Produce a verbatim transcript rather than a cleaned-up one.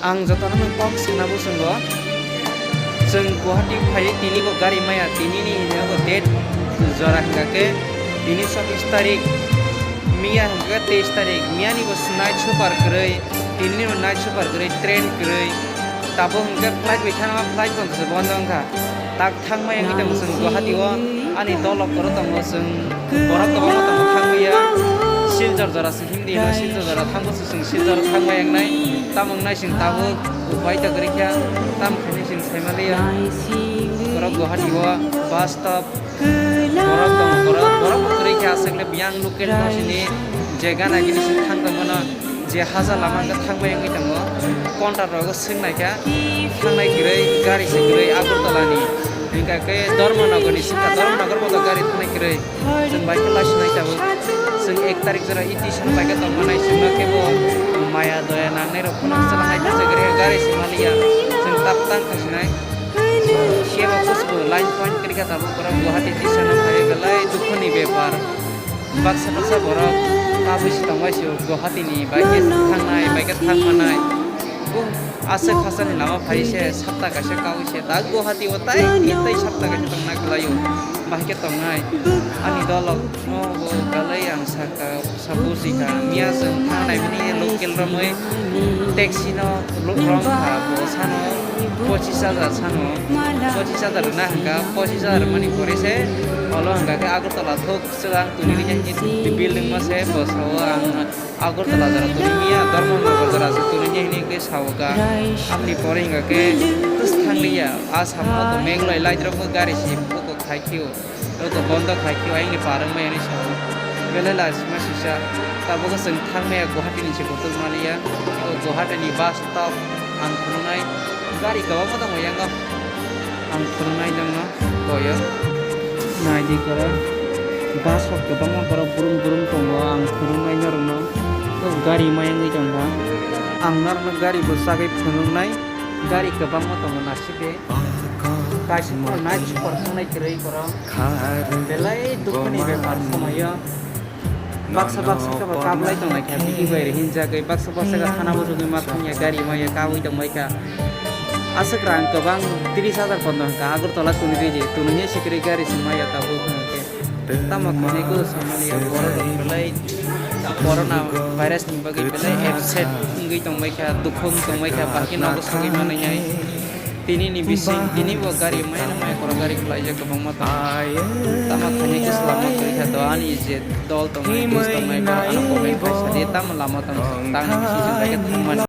Ang jotono nwng kok sana bwswngo. Chwng Guwahati phaiwi tini bo gari maya, tini ni hwnwi bo date jora hwnkha khe tini chobbish tarik, miya hwnkha khe teis tarik, miya ni bo night super kwrwi, tini ni bo night super kwrwi, train kwrwi. Tabuk hwnkhe flight bai thangma, flight bo hwnkhe bondo wngkha. Tak thangma wngwi tongo chwng Guwahati o, ani dol rok oro tongo, chwng borok kwbangma tongo thangwi ya. Silchar jora se Hindi no Silchar jora thango se chwng Silchar thangma wngnai. Tamo wngnai chwng tabuk upai ta kwrwi kha, tam khainwi chwng saimaliya. Borok Guwahati o bus stop borok tongo, borok, borok bo kwrwi kha aswk le biyang local no sini je gana gini se thang tongmano. Je haja lama hwnkhe thangbai wngwi tongo, counter rogo swngnaikha, thangnai kwrwi gari se kwrwi Agartala ni, hwnkha khe Dharmanagar ni swngkha, Dharmanagar bodo gari thangnai kwrwi. Chwng bai khe laisinai tabuk, chwng ek tarik jora iti sano bai khe tongmanai, chwngno khe bo maya doya nangnai rok phano swlangnai khe chwng kwrwi gari se maliya, chwng tap tang khasinai. Kebo kusbo line point kwrwi kha tabuk, borok Guwahati tisano phaiwi belai dukhuni bepar. Baksa baksa borok kabui se tongbai se Guwahati ni bai khe thangnai, bai khe thangmanai. Bo aswk khasani lama phai se sapta kaisa kaui se tak Guwahati o tai tei sapta kaisa tongna kwlaio. Bai khe tongnai ani dolok no bo belai ang sakha, sabusi kha. Miya chwng thangnai bini local romwi taxi no lo-, rong kha bo sano pochis hajar sano. Pochis hajar rwna hwnkha, pochis hajar mani pore se olo hwnkha khe Agartala thok. Swkang twi rwya hini building ma se bo sao ang Agartala jora twi rwya, Dharmanagar jora se twi rwya hini khe sao ka. Aboni pore hwnkha khe twswk thang liya, a samo to Meghalaya light rok bo gari se buko khai khio, oko bondo khai khio, ayang ni par wng maya hinwi sao. Belai lachima sisa, tabuk chwng thang maya Guwahati ni se kotor ma liya, o Guwahati ni bus stop ang phunuknai, gari kwbangma tongo yango. Ang phunuknai nokno koyo. Naidi koro. Bus rok kwbangma borok brum brum tongo, ang phunuknai norokno. O gari maya wngwi tongkha. Ang norokno gari bwsagwi phunuknai. Gari kwbangma tongo nasik de. Kaisa phano night super thangnai kwrwi borok. Belai dukhuni bepar somoyo. Baksa baksa khe bo kablai tongnai kha, bini bai hinjagwi baksa baksa khe thana bujugwi ma thangya gari maya kabui tongbai kha. Aswk rang kwbang tris hajar pondo hwnkha Agartala tuni riji, tuni he sikri gari se maya tabuk hwnkhe. Tamo khainai khe samani borok rok belai corona virus ni bagwi belai upset wngwi tongbai kha, dukhu wng tongbai kha, bahai nogo sogwi manwi nai. Tini ni bising, tini bo gari maya no maya koro gari khlaijak kwbangma tongo. Tamo khainai khe swlama kwrwi kha do ani je dol tongnai, buj tongnai, borok ano comment khai sa di, tamo lama tamo tang ni bising chwng bai khe thangmani.